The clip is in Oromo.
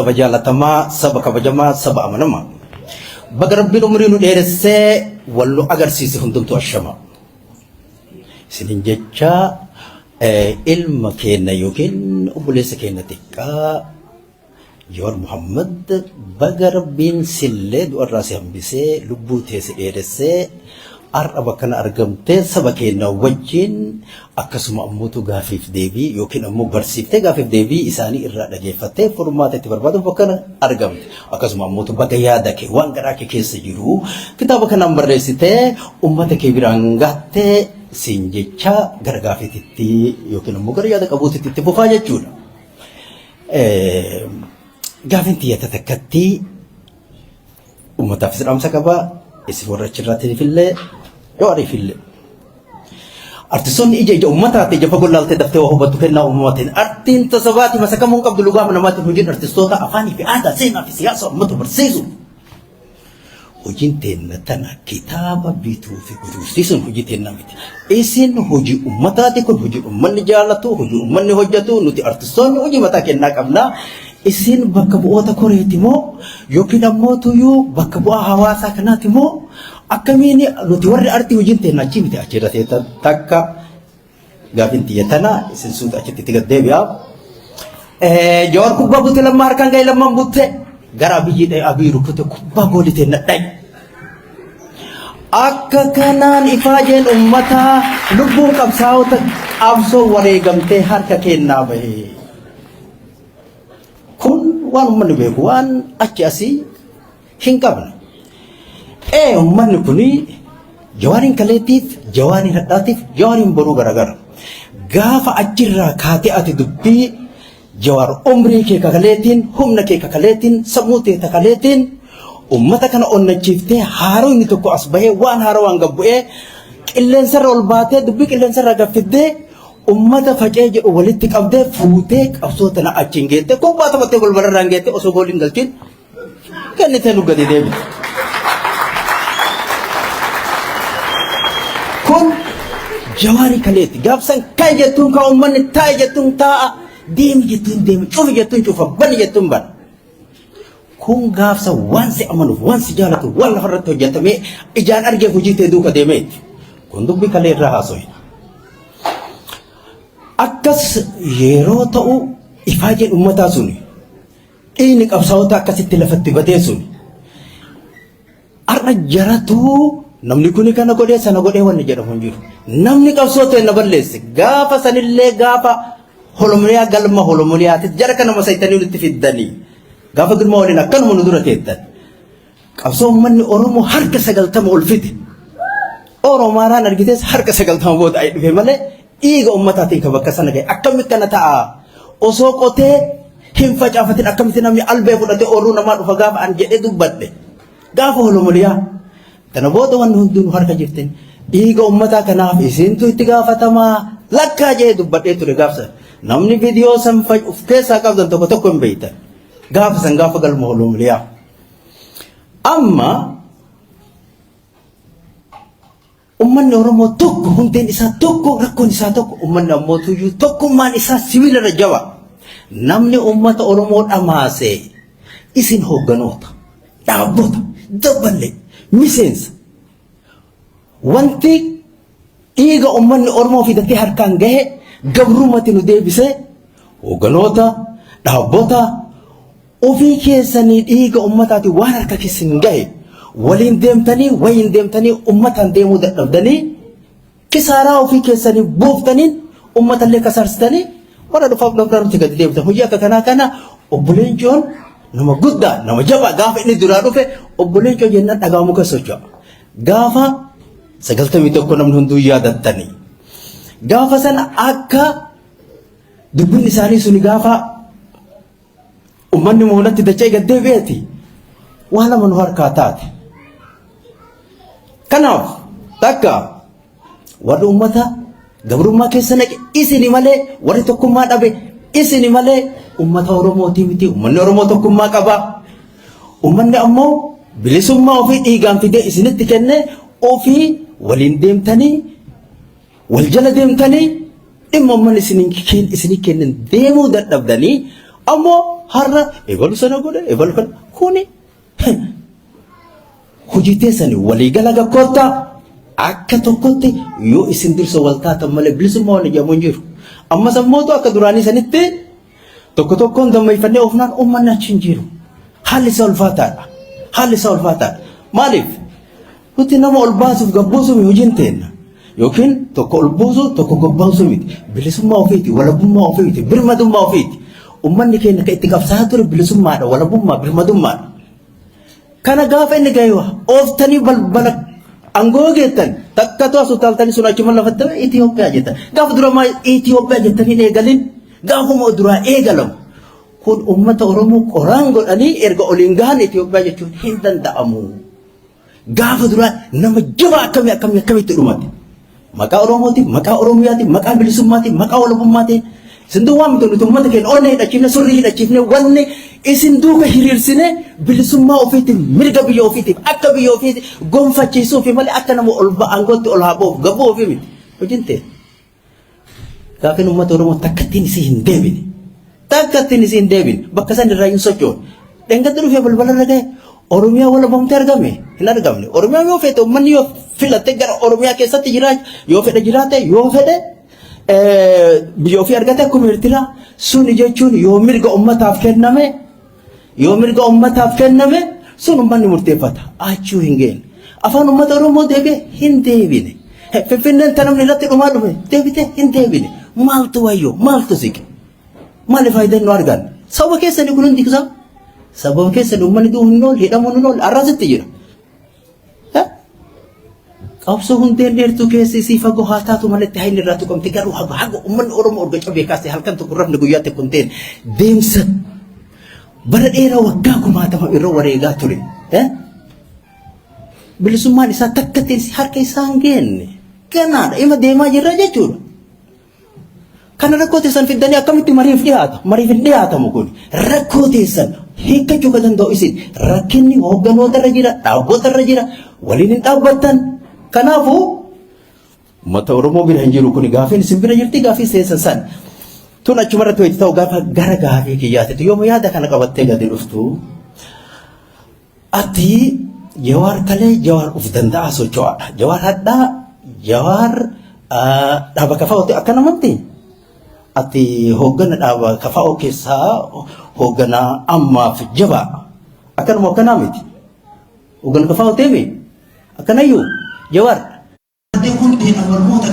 Saba jaalatamaa, saba kabajamaa, saba amanamaa. Baga Rabbiin umrii nu dheeressee wal nu agarsiise hundumtuu ashama. Isinin jecha ilma keenna yookiin obboleessa keenna xiqqaa Jawaar Muhammad baga Rabbiin sillee du'arraa si hambisee lubbuu tee si dheeressee har'a bakka kana argamtee saba keenya wajjin akkasuma ammootu gaafiif deebii yookiin ammoo barsiiftee gaafiif deebii isaanii irraa dhageeffattee furmaata itti barbaaduuf bakka kana argamte. Akkasuma ammootu baga yaada kee waan garaa kee keessa jiru kitaaba kanaan barreessitee ummata kee biraan gattee siin jecha gara gaafiititti yookiin ammoo gara yaada qabuutitti itti fufaa jechuudha. Gaafiin tiyya takkatti ummataafis dhaamsa qaba isin warra achirraatiif illee Jawaariif illee. Artistoonni ija ija ummataati ija fagoo laaltee daftee waa hubattu kennaa uumamaatiin artiin tasabaati masakamuu hin qabdu lugaama namaatiin hojiin artistoota afaanii fi aadaa seenaa fi siyaasa ummata barsiisu. Hojiin teenna tana kitaaba bituu fi gurgursiisuun hojii teennaa miti. Isin hojii ummataati kun hojii ummanni jaalatu, hojii ummanni hojjetu, nuti artistoonni hojii mataa kennaa qabna. Isin bakka bu'oota koreeti moo yookiin ammoo tuyyuu bakka bu'aa hawaasaa kanaati moo akkamiin nuti warri artii hojiin teenna achii miti achirra teettan takka Gaafin tiyya tana isin suuta achitti itti gad deebi'a. Jawaar kubbaa butte lammaa harkaan ga'e lammaan butte gara Abiyyi dha'e Abiyyi rukute kubbaa goolii teenna dha'e. Akka kanaan ifaajeen uummataa lubbuun qabsaa'ota qabsoo wareegamtee harka kennaa bahe. Kun waan uummanni beeku waan achi asii hin qabne. Ee uummanni kuni jawaariin kaleetiif, jawaariin hadhaatiif, jawaariin boruu garagara. Gaafa achirraa kaatee ati dubbii jawaar umrii kee kakaleetiin, humna kee kakaleetiin, sammuu tee kakaleetiin uummata kana onnachiiftee haaroo inni tokko as bahee waan haaraa waan gabbu'ee qilleensarra ol baatee dubbii qilleensarraa gaffiddee ummata facee jedhu walitti qabdee fuutee qabsoo tana achiin geette kubbaa taphattee balbalarraan geette osoo gooliin galchin kennitee nu gadi deebite. Kun jawaarii kaleetti. Gaafsan ka'i jettuun ka'a uummanni taa'i jettuun taa'a deemi jettuun deemi cufi jettuun cufa bani jettuun bana. Kun gaafsa waan si amanuuf waan si jaalatu waan lafarratti hojjetamee ijaan argee hojii tee duuka deemeetti. Kun dubbii kalee irraa haasofna. Akkas yeroo ta'u ifaajeen uummataa suni Dhiigni qabsaa'ota akkasitti lafatti badee sun har'a jaratuu namni kuni kana godhee sana godhee wanni jedhamu hin jiru. Namni qabsoo ta'e na balleesse gaafa sanillee gaafa holomuliyaa galma holomuliyaatis jara kana masaytanii nutti fiddanii gaafa girma waliin akkanuma nu dura teettan. Qabsoo uummanni Oromoo harka 90 ol fide. Oromaaraan argites harka 90 booda ayi dhufe malee dhiiga uummataatiin kan bakka sana gahe akkamitti kana ta'a? Osoo qotee hin facaafatin akkamitti namni albee fudhatee oorruu namaa dhufa gaafa an jedhee dubbadhe. Gaafa holomuliyaa. Kana booda wanni hunduu nu harka jirtin. Dhiiga uummataa kanaaf isintu itti gaafatamaa lakkaa jedhee dubbadhee ture gaafsa. Namni viidiyoo san of keessaa qabdan tokko tokko hin beektan. Gaafa san gaafa galma holomuliyaa. Amma ummanni Oromoo tokko hundeen isaa tokko rakkoon isaa tokko ummanni ammoo tuyyuu tokkummaan isaa sibiila irra jaba. Namni ummata Oromoo dhamaase isin hoogganoota, dhaabbota, dabballee, miseensa. Wanti dhiiga ummanni Oromoo fidatee harkaan gahe gabrumatti nu deebisee hoogganoota, dhaabbota, Ofii keessanii dhiiga ummataatiin waan harka keessan gahe waliin deemtanii wayiin deemtanii ummataan deemuu dadhabdanii kisaaraa ofii keessanii buuftaniin ummatallee kasaarsitanii warra dhufaaf dhabdaa nuti gadi deemtan hojii akka kanaa kana obbo Leencoon nama guddaa nama jabaa gaafa inni duraa dhufe obbo Leencoo jennaan dhagaa muka socho'a gaafa 91 namni hunduu yaadattanii gaafa sana akka dubbinni isaanii suni gaafa Ummanni moonatti dacha'ee gad deebi'eeti waa lama nu harkaa taate. Kanaaf takka warri ummata gabrummaa keessa naqe isini malee warri tokkummaa dhabe isini malee ummata Oromootii miti. Ummanni Oromoo tokkummaa qaba. Ummanni ammoo bilisummaa ofii dhiigaan fidee isinitti kenne ofii waliin deemtanii Wal jala deemtanii dhimma ummanni isinii kennan deemuu dadhabdanii ammoo Har'a ebalu sana godhe ebalu kana kuni hojii teessani waliigala gakkoottaa akka tokkotti yoo isin dursa wal taatan malee bilisummaa waan jedhamu hin jiru. Ammas ammootu akka duraanii sanitti tokko tokkoon dammeeffannee oofnaan uummanni achi hin jiru. Haalli isaa ulfaataadha. Haalli isaa ulfaataadha. Maaliif? Nuti nama ol baasuuf gad buusuu miti hojiin teenna. Yookiin tokko ol buusuu tokko gad baasuu miti. Bilisummaa ofiiti, walabummaa ofiiti, birmadummaa ofiiti. Uummanni keenya kan itti qabsaa'aa ture bilisummaadha, walabummaa, birmadummaadha. Kana gaafa inni gahe ooftanii balbala aangoo geettan takkatu as utaaltanii sun achuma lafatti Itoophiyaa jettan. Gaafa dura maa Itoophiyaa jettanii hin eegalin gaafuma duraa eegalamu. Kun uummata Oromoo qoraan godhanii erga oliin gahan Itoophiyaa jechuun hin danda'amu. Gaafa duraa nama jabaa akkamii akkamii akkamitti dhumate. Maqaa Oromootiin, maqaa Oromiyaatiin, maqaa bilisummaatiin, maqaa walabummaatiin. Isin duwwaa miti nuti uummata keenya onnee hidhachiifne, surrii hidhachiifne, wanni isin duuka hiriirsine bilisummaa ofiitiin, mirga biyya ofiitiif, akka biyya ofiitti gonfachiisuufi malee akka nama ol aangootti ol haa ba'uuf gabuu ofii miti. Hojiin ta'e. Gaafiin uummata Oromoo takkattiin isii hin deebine. Takkattiin isii hin deebine. Bakka san irraa hin sochoone. Dheengadda dhufee balbala irra gahe Oromiyaa walabamtee argame hin argamne. Oromiyaa yoo feete uummanni yoo filate gara Oromiyaa keessatti jiraach yoo fedhe jiraate yoo fedhe biyya ofii argate akkuma Eertiraa suni jechuun yoo mirga uummataaf kenname Yoo mirga ummataaf kenname sun ummanni murteeffata. Achuu hin geenne. Afaan ummata Oromoo deebi'e hin deebine. Finfinneen ta namni irratti dhumaa dhufe deebite hin deebine. Maaltu wayyoo? Maaltu siqe? Maali faayidaan nu arganne? Sababa keessanii kun hundi isaa. Sababa keessanii ummanni du'uu hin oolle, hidhamuun hin oolle, arrasitti jira. Qabsoo hundeen dheertuu keessi isii fagoo haa taatu malee itti hayni irraa tuqamte garuu haga haga uummanni Oromoo erga cabee kaasee halkan tokko rafne guyyaa tokko hin ta'in deemsa bara dheeraa waggaa kumaatama irra wareegaa ture. Bilisummaan isaa takka ta'e harka isaa hin geenne ganaadha ima deemaa jirra jechuudha. Kana rakkoo teessan fiddanii akkamitti mariif dhiyaata? Mariif hin dhiyaatamu kun. Rakkoo teessan hiikkachuu kan danda'u isin. Rakkinni hoogganoota irra jira, dhaabbota irra jira, waliin hin dhaabbattan. Kanaafuu uummata Oromoo bira hin jiru kun gaafiin isin bira jirti gaafii teessan san. Tun achuma irratti wayitti ta'u gaafa gara gaafii kiyyaatitti yooma yaada kana qabattee gadi dhuftu. Ati Jawaar kalee Jawaar uf danda'aa socho'aadha. Jawaar hadhaa Jawaar dhaaba kafaa'ooti akka namatti ati hooggana dhaaba kafaa'oo keessaa hooggana ammaaf jabaa akkanuma akkanaa miti. Hooggana kafaa'oo teemi akkanayyuu Jawaar. Hundee amarmoota